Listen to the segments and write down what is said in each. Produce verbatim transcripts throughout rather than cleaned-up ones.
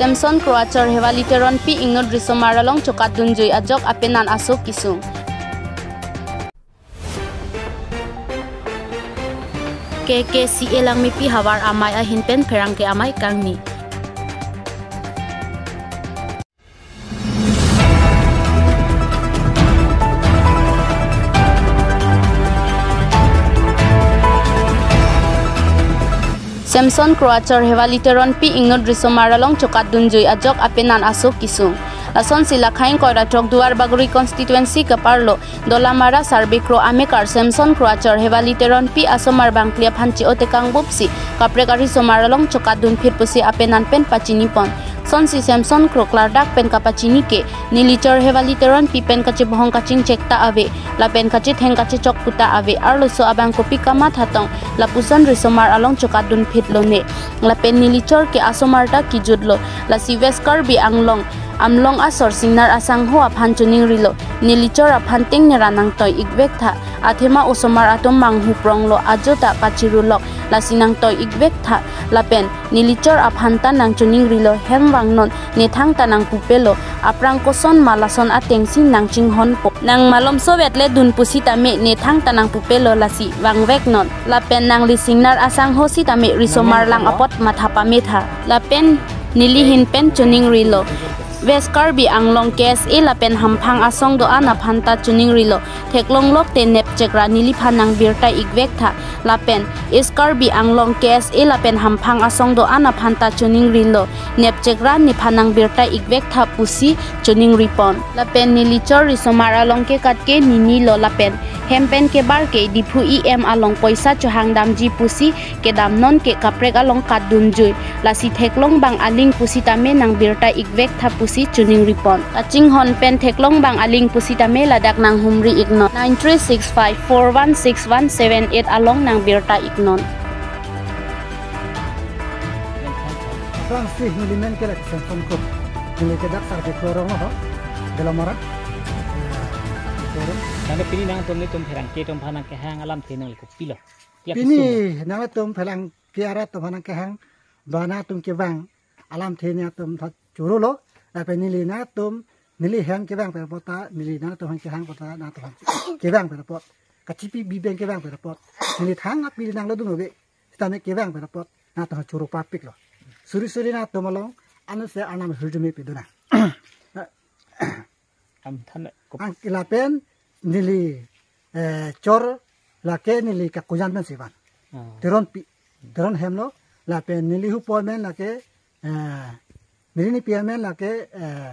Samson Kroachar Hewali Teronpi ingnut risomar along chokatdunjui ajok apenan aso kesung. K K C A Langmepi havar amei ahin pen pherangke amei kangni. Samson Kroachar Hewali Teronpi ingnut risomar along chokatdunjui ajok apenan aso kesung. Lasonsi Lakhaing Koiratrok Duarbagori constituency keparlo Dolamara Sarbikro amekar Samson Kroachar Hewali Teronpi asomar bangphli aphan chi-otekang bupsi kaprek arisomar along chokatdunphit pusi apenan pen pachinipon. Sonsi Samson Kro klardak pen kapachini ke nelichor Hewali Teronpi pen kachibhong kachingchek ta ave, lapen kachitheng kachechok puta ave, arloso abang kopi kamathatong lapuson risomar along chokatdunphit lone. Lapen nelichor ke asomar ta kijutlo, lasi West Karbi Anglong Amlong asor Singnar asangho aphan choningrilo, nelichor aphan ting nera nangtoi-ikvek tha, athema osomar atum manghupronglo, ajo ta kachirulok, lasi nangtoi-ikvek tha, lapen nelichor aphan ta nangchoningrilo, hem vangnon, nethang ta nangpupelo, aphrang koson ma lason atengsi nangchinghonpo. Nang malomso vetle dun pusitame nethang ta nangpupelo, lasi vangveknon. Lapen nangli Singnar asangho sitame risomar lang apot matha pametha. Lapen neli hin pen choningrilo. West Karbi Anglong K S A lapen hamphang asong do-an aphan ta choningrilo. Theklonglok te nepchekra neliphan nangbirta-ikvek tha. Lapen East Karbi Anglong K S A lapen hamphang asong do-an aphan ta choningrilo. Nepchekra nephan nangbirta-ikvek tha pusi choningripon. Lapen nelichor risomar along kekat ke ninilo lapen hem pen kebar ke Diphu E M along poisa chohangdamji pusi kedamnon ke kaprek along katdunjui. Lasi theklong bang aling pusitame nangbirta-ikvek tha pusi choningripon. Kachinghon pen theklong bang aling pusitame ladak nanghumri-iknon. Nine three six five four one six one seven eight along nangbirta-iknon. Aphrangsi neli men ke lake Samson Kro. Neli ke dak Sarbikro arong ho. Dolamara. Nangli pini nangtum nelitum pherangke atum aphan nangkehang alamthe nangli kopilo? Pini nangtum pherangke arat atum aphan nangkehang, ba nangtum kevang alamthe nangtum tha chorolo. Lapen neli nangtum, neli hem kevang pen apot ta, neli nangtum aphan kehang apot ta, nangtum aphan kevang pen apot, kachipi bi pen kevang pen apot, neli thang aphi nanglo dun ave. Sitame kevang pen apot nangtum aphan choro papiklo. Suri suri nangtum along anutse anam hirdime pedona. Amthan ko- Ang lapen neli, eh, chor lake neli kakujan pensi van. Ah. Teronpi. Teron hemlo, lapen neli hupo men lake, eh, neli nipi men lake, eh,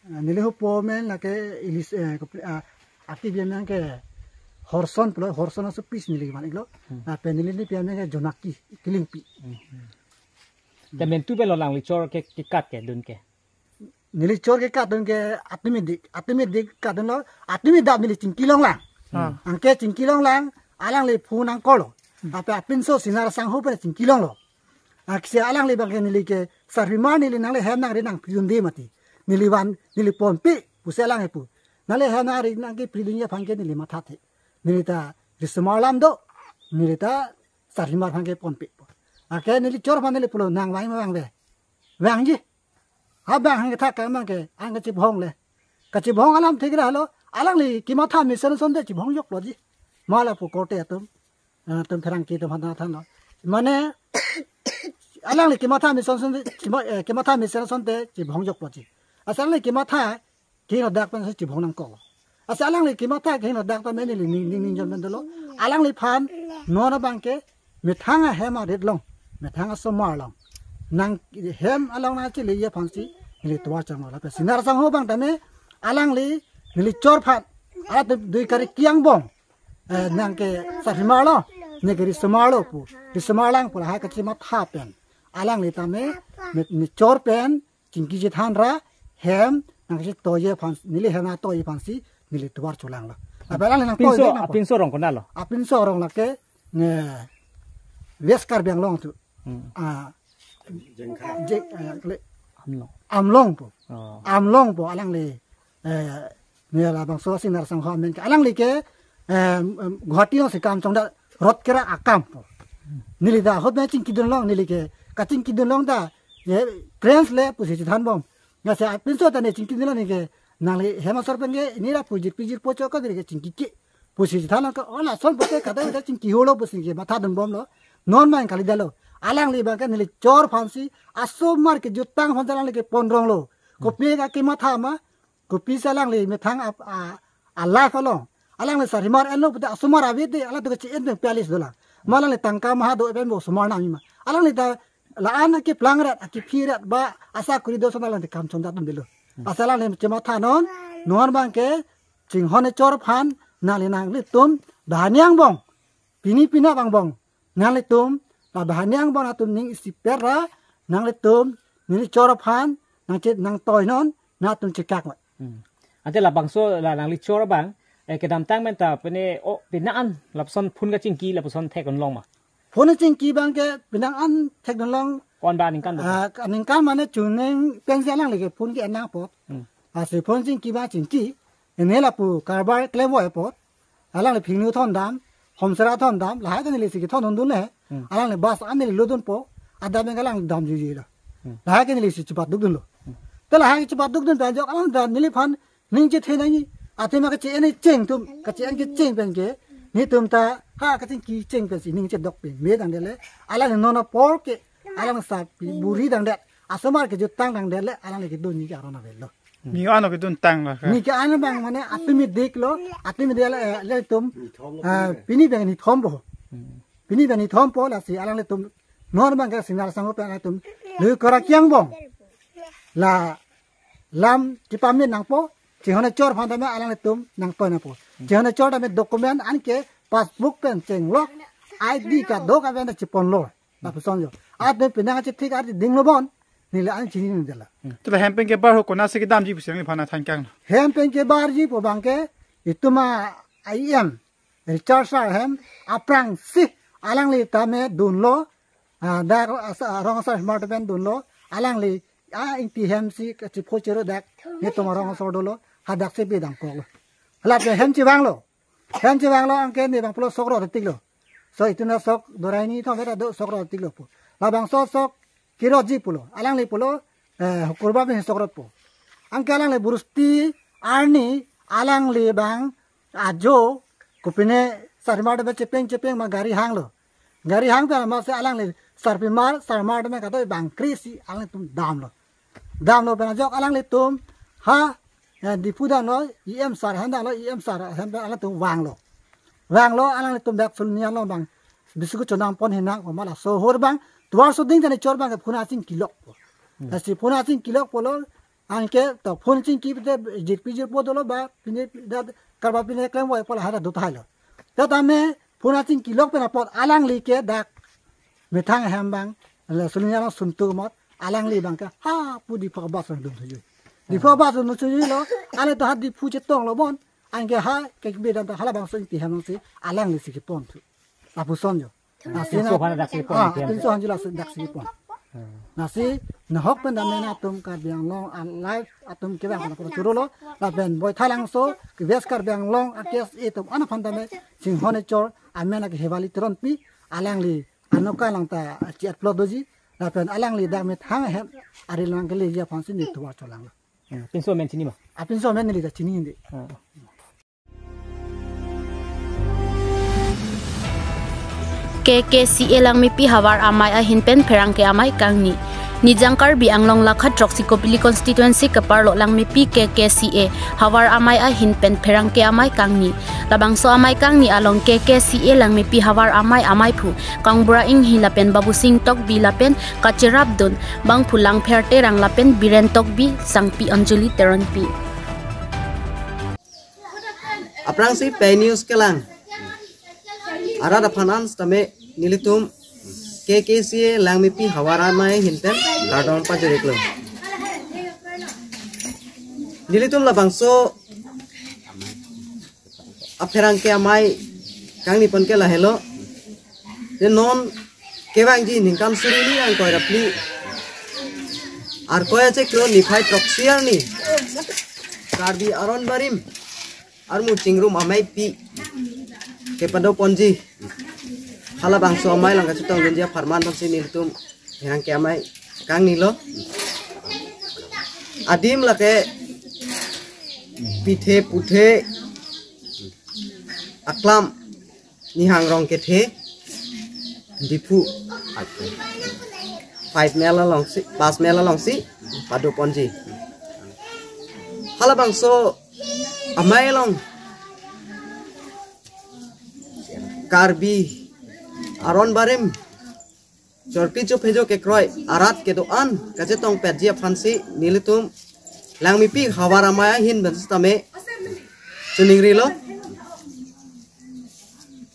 neli hupo men lake Ilis, eh, kopli-, ah, aki bi men ke Horson pulo, Horson aso pis neli van-iklo. Hmm. Lapen neli nipi men ke Jonaki, Kilingpi. Hmm. Te mentu pelo nangli chor ke kekat ke dun ke? Neli chor kekat dun ke atumi dik, atumi dik katdunlo, atumi dap neli chingkilong lang. Hmm. Anke chingkilong lang, alangli phone nangkorlo. Hmm. Ape apinso Singnar asangho pen chingkilonglo. Aksi alangli bang ke neli ke sarvi ma neli nangli hem nangri nangpidunde mati. Neli van, neli ponpe, pusi alang epu. Nangli hem nangri nangkepidunji aphan ke neli mathathe. Neli ta risomar alam do, neli ta sarvi ma aphan ke ponpe. Anke neli chor aphan neli pulo nang vang ma vangve. Vangji. Abang hang kethak ke mang ke, ang kachibhong le. Kachibhong alamthe ke lahelo, alangli kematha mesen asonte chibhong joklo ji. Ma lapu korte atum, eh, atum pherangke atum aphan thanlo. Mane, alangli kematha mesen asonte, chimo-, eh, kematha mesen asonte chibhong joklo ji. Asal alangli kematha, kehingno dak pen si chibhong nangkok. Asa alangli kematha kehingno dak ta men neli ning, ning, ning jon pen dolo. Alangliphan non abang ke methang ahem arit along, methang asomar along, nang hem along nangcheleji aphansi neli tovar changlo. Lapen Singnar asangho abang tame alangli neli chor aphan, atum dui kari kiang bong, eh, nang ke sarvi ma lo, ne ke risomar lo pu, risomar lang pu lahai kachimatha pen. Alangli tame, me, neli chor pen, chingki chethan ra hem nangchetoiji aphan, neli hem nangtoiji aphansi neli tovar cholanglo. Lapen alangli nangtoi Apinso, le nangpo. Apinso arong konatlo? Apinso arong lake, nge, West Karbi Anglong tu. Hmm. Ah, Jengkha. Je, eh, kle-, Amlong. Amlong po. Oh. Amlong po alangli, eh, ne labangso Singnar asangho amen ke. Alangli ke, eh, em, Guwahati alongsi kam chongda rot kera akam po. Neli ta ahut me chingkidun long, neli ke kachingkidun long ta Ye, cranes le pusi chethan bom. Lasi apinso ta ne chingki nila ne ke, nangli hem asor pen ke, nira pu jirpi jirpo chok ka dire ke chingki ke. Pusi chethan lang ke, oh, lason pote kada kada chingki holo pusi ke matha dun bomlo. Non mang kali dalo. Alangli abang ke neli chor aphansi, asomar kejutang aphan alangli ke pon ronglo. Kopi ka kematha ma, kopi si alangli methang ap-, a, a life along. Alangli sarhimar enlo pute asomar ave de, alangli to ke chi-en pen palace dolang. Ma alangli tangka maha do pen bo osomar nangji ma. Alangli ta la-an akeplang rat, akephi rat ba asakuri do son alangli kam chonda dun delo. Lasi alangli chematha non, non abang ke chinghon echor aphan, nangli nanglitum, bahani angbong, pini pini angbong, nanglitum, la bahani angbong atum ning isiper ra, nanglitum, neli chor aphan, nangche nangtoi non, nangtum chekak mat. Hmm. Ante labangso la nangli chor abang, eh, kedamtang pen ta pene o pine an lapuson phone kachingki lapuson thek-un long ma. Phone chingki abang ke pine an thek-un long. Ko-an ba aningkan ba? Ah, aningkan mane chuning pensi alangli ke phone ke-en nangpo. Hmm. Lasi phone chingki abang chingki. Ene lapu karbar klem voi apot. Alangli phingnu thondam, homsera thondam, lahai ke neli si kethon hundun le. Hmm. Alangli bus an neli lodunpo, adap yang alang damjuji lo. Hmm. Lahai ke neli si chepat dukdunlo. Hmm. Te lahai ke chepat dukdun ta jok alang ta neliphan ning chethe nangji. Athema kache-en cheng atum, kache-en kecheng pen ke, netum ta ha kachingki cheng pensi ning chedok pen. Me dang dele, alang non apor ke, alang sapi buri dang det. Asomar kejutang dang dele, alangli kedunji ke aron avelo. Mi ano keduntang la ka. Mi ke-an abang mane atum mi diklo, atum mi diklo, eh, le atum, ah, pini abang nithompo. Hmm. Pini abang nithompo lasi alanglitum non abang ke sinar sangho pen atum. Lui kora kiang bong. La lam kipame nangpo, chinghon echor aphan tame alanglitum nangtoi nangpo. Chinghon echor tame document anke passbook pen chenglok, I D kadokave ta cheponlo. Lapuson jo. Ate penang ache thik ate dinglo bon. Neli an chini nang dela. Te la hem pen kebar ho konatsi kedamji pusi nangliphan than kang. Hem pen kebarji pu abang ke itum a I M Richard sir hem aphrangsi alangli tame dunlo. Ah, dak asa-, rong asar smart pen dunlo. Alangli a ingti hem si kachipho chero dak. Netum rong asar dolo. Hadak si bidang koklo. Lapen hem chevanglo. Hem chevanglo anke ne abang pulo sok rot tiklo. So itum na sok dorai ni thom beta do sok rot tiklo pu. Labangso sok kirotji pulo. Alangli pulo, eh, hukurba pen sok rot po. Anke alangli bursti arni alangli abang ajo kopine sarmar de chepeng chepeng ma gari hanglo. Gari hang pen ma se alangli sarpimar sarmar de kadoi bang krisi alanglitum damlo. Damlo pen ajok alanglitum ha, eh, Diphu damlo, E M sir hem damlo, E M sir hem pen alanglitum vanglo. Vanglo alanglitum dak sulnia lo bang. Bisiku chonang pon hinak, mala so hor bang, tuar so ding jani chor bang, phone achingkilok po. Hmm. Lasi phone achingkilok pulo, anke to phone chingki pite jirpi jirpo dolo ba, pine da karba pine klem voi pulo hara dut hailo. Tame phone achingkilok pen apot alangli ke dak methang hem bang, le sulnia lo suntu mot, alangli abang ke, ha, pu Diphu bus dun thuji. Diphu bus dun thuji lo, ale to ha Diphu chetonglo bon, anke ha, ke bidam ta halabangso ingti hem si, alangli si kepon thu. Lapuson jo. Lasi Pinso na, aphan dak si kepon ah, thu. Pinso aphan jo lasi dak si kepon. Hmm. Lasi, nahok pen dam netum Karbi Anglong, a live atum kevang pen apot churolo, lapen Boithalangso, ke West Karbi Anglong, a case itum, ana aphan dam ne, chinghon echor, amen ake Hewali Teronpi, alangli, anoka lang ta, chi upload doji, lapen alangli dak methang hem, ari lang keleji aphansi ne tuar cholanglo. Hmm, pinso amen chini ma? Apinso amen neli ta chini hindi. Hmm. K K C A Langmepi Havar Amei ahin pen pherangke amei kangni. Nijang Karbi Anglong lakha throksi Kopili constituency keparlo Langmepi K K C A Havar Amei ahin pen pherangke amei kangni. Labangso amei kangni along K K C A Langmepi Havar Amei ameiphu Kangbura Inghi lapen Babusing Tokbi lapen kacherapdun bangphu Langpher Terang lapen Biren Tokbi, Sangpi Anjali Teronpi. Aphrangsi pei news kelang. Arat aphan an sitame nelitum K K C A Langmepi Havar Amei ahin pen kardom pajiriklo. Nelitum labangso apherangke amei kangni pen ke lahelo. Je non kevangji ningkan suri ni ingkoi ra phli. Arkoi achiklo niphai throksi arni Karbi aron barim armu chingrum ameipi kepado ponji. Halabangso amei lang kachetongdunji apharman aphansi nelitum pherangke amei kangnilo. Adim lake pithe puthe aklam Nihang Rongkethe Diphu five mile alongsi, pas mile alongsi padoponji. Halabangso amei along Karbi aron barim chorpi chophejo kekroi arat kedo-an kachetongpetji aphansi nelitum Langmepi havar amei ahin pen sitame choningrilo.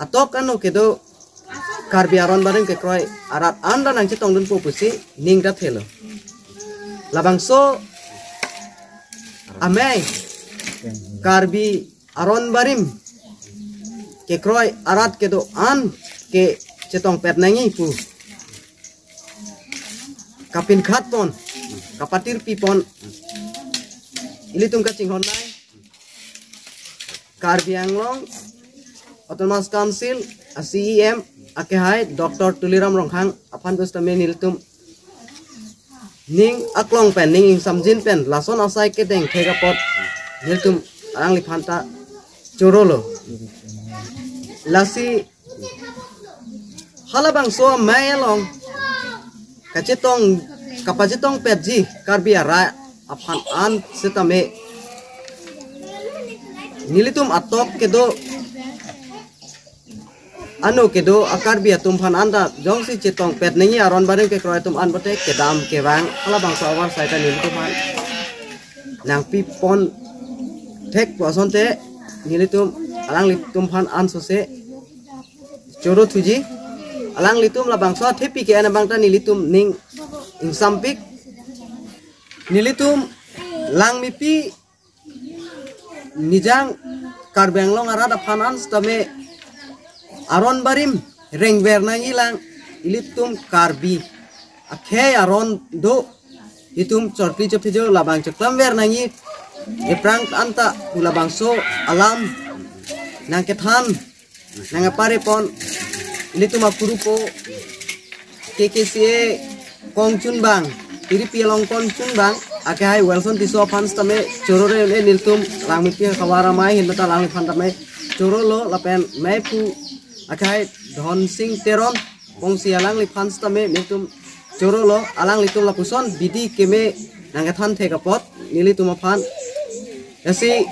Atok ano kedo Karbi aron barim kekroi arat anta nangchetongdunpo pusi ning ta thelo. Labangso amei Karbi aron barim kekroi arat kedo-an ke chetongpet nangji pu kapinkhat pon, kapatirpi pon ilitum kachinghon nai Karbi Anglong Autonomous Council a C E M akehai Doctor Tuliram Ronghang aphan pu sitame nelitum ning aklong pen, ning ingsamjin pen lason asai kedeng thek apot nelitum alangliphan ta chorolo. Lasi halabangso amei along kachetong, kapachetongpetji Karbi arat aphan an sitame nelitum atok kedo ano kedo a Karbi atum aphan anta jongsi chetongpet nangji aron barim kekroi atum an bote kedam kevang halabangso ahavar asai ta nelitum aphan nangpipon thek pu asonte nelitum alanglitum aphan ansose choro thuji. Alanglitum labangso athepi ke-en abang ta nelitum ning ingsampik. Nelitum Langmepi Nijang Karbi Anglong arat aphan an sitame aron barim rengver nangji lang ilitum Karbi akhei aron do itum chorpi chophejo labang choklamver nangji ephrang anta pu labangso alam nangkethan nangkapare pon ilitum akurupo K K C A kongchunbang, tiripi along kongchunbang akehai Wilson Tisso aphan sitame chorore le nelitum Langmepi havar amei ahin pen ta alangliphan tame chorolo lapen mei pu akehai Dhonsing Teron kongsi alangliphan sitame nelitum chorolo, alanglitum lapuson bidi keme nangkethan thek apot nelitum aphan. Lasi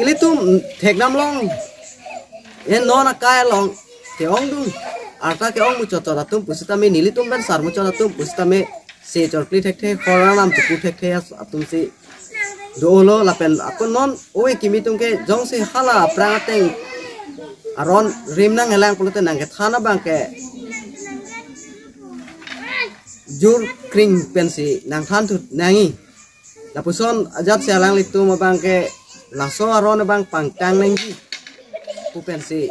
ilitum thekdam long en non akai along ke-ongdung arta ke-ong muchot chot atum pu sitame nelitum pen sar muchot atum pu sitame se chorkli thekthe, khor alam chepu thekthe atumsi dolo lapen ako non ove kimi atum ke jongsi hala aphrang ateng aron rim nanghelang pulote nangkethan abang ke jur kring pensi nangthan thu nangji. Lapuson ajat si alanglitum abang ke laso aron abang pangtang nangji pu pensi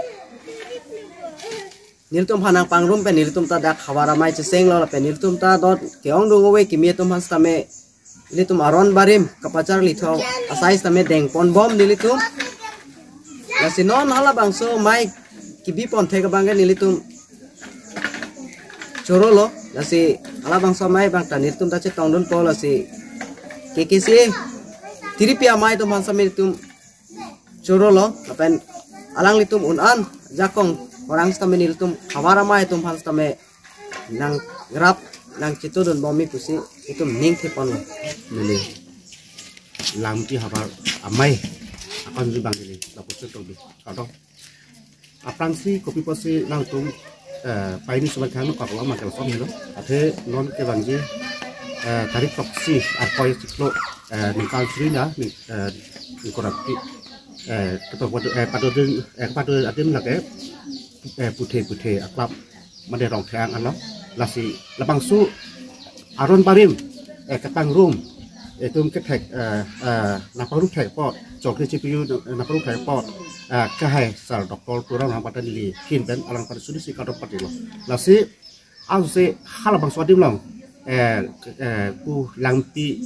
nelitum aphan nangpangrum pen nelitum ta dak havar amei chesenglo lapen nelitum ta dot ke-ongdung ove kimi atum aphan sitame nelitum aron barim kapacharlitho asai sitame dengponbom nelitum. Lasi non halabangso amei kebipon thek abang ke nelitum chorolo. Lasi halabangso amei abang ta nelitum ta chetongdunpo lasi K K C A tiripi amei atum aphan sitame nelitum chorolo lapen alanglitum un-an jakong orang sitame nelitum havar amei atum aphan sitame nangrap nangchetongdunbom mi pusi itum ning theponlo. Neli Langmepi havar amei akon jibang neli lapuson tongbi kadong. Aphrangsi kopi pusi nangtum eh, paini sumat khang no kakola makel som hilo. Athe non kevangji eh, tarik throksi Arkoi chiklo eh, ningkan suri na ning eh, ningkorap ti eh, ketok pado eh, pado din eh, pado adim lake eh, puthe puthe aklap mane Rongthang along. Lasi labangso aron barim eh, kepangrum itum kethek eh, eh, nangpangrum thek apot chokri C P U nangpangrum thek apot eh, akehai sar Doctor Tuliram Ronghang aphan ta neli ahin pen alangliphan suri si kadok patilo. Lasi ansi halabangso adim long eh, eh, pu Langmepi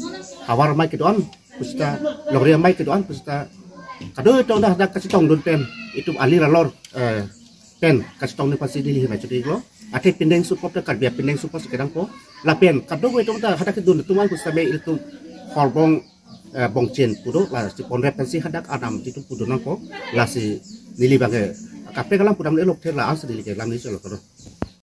havar amei kedo-an pu sita longri amei kedo-an pu sita kadoi tong dah dak kachetongdun pen itum alir alor eh, pen kachetong ne pasi neli hemai chot-iklo. Athe pindeng support ta Karbi apindeng support si kedampo. Lapen kadokave atum ta hadak kedun atum alangphu sitame ilitum Horbong, eh, Bongchen pu do, lasi ponrep pensi hadak anam itum pudun nangpo. Lasi neli abangke kaprek alam pudam le lok ther la ansi neli ke lam ni cholo kado.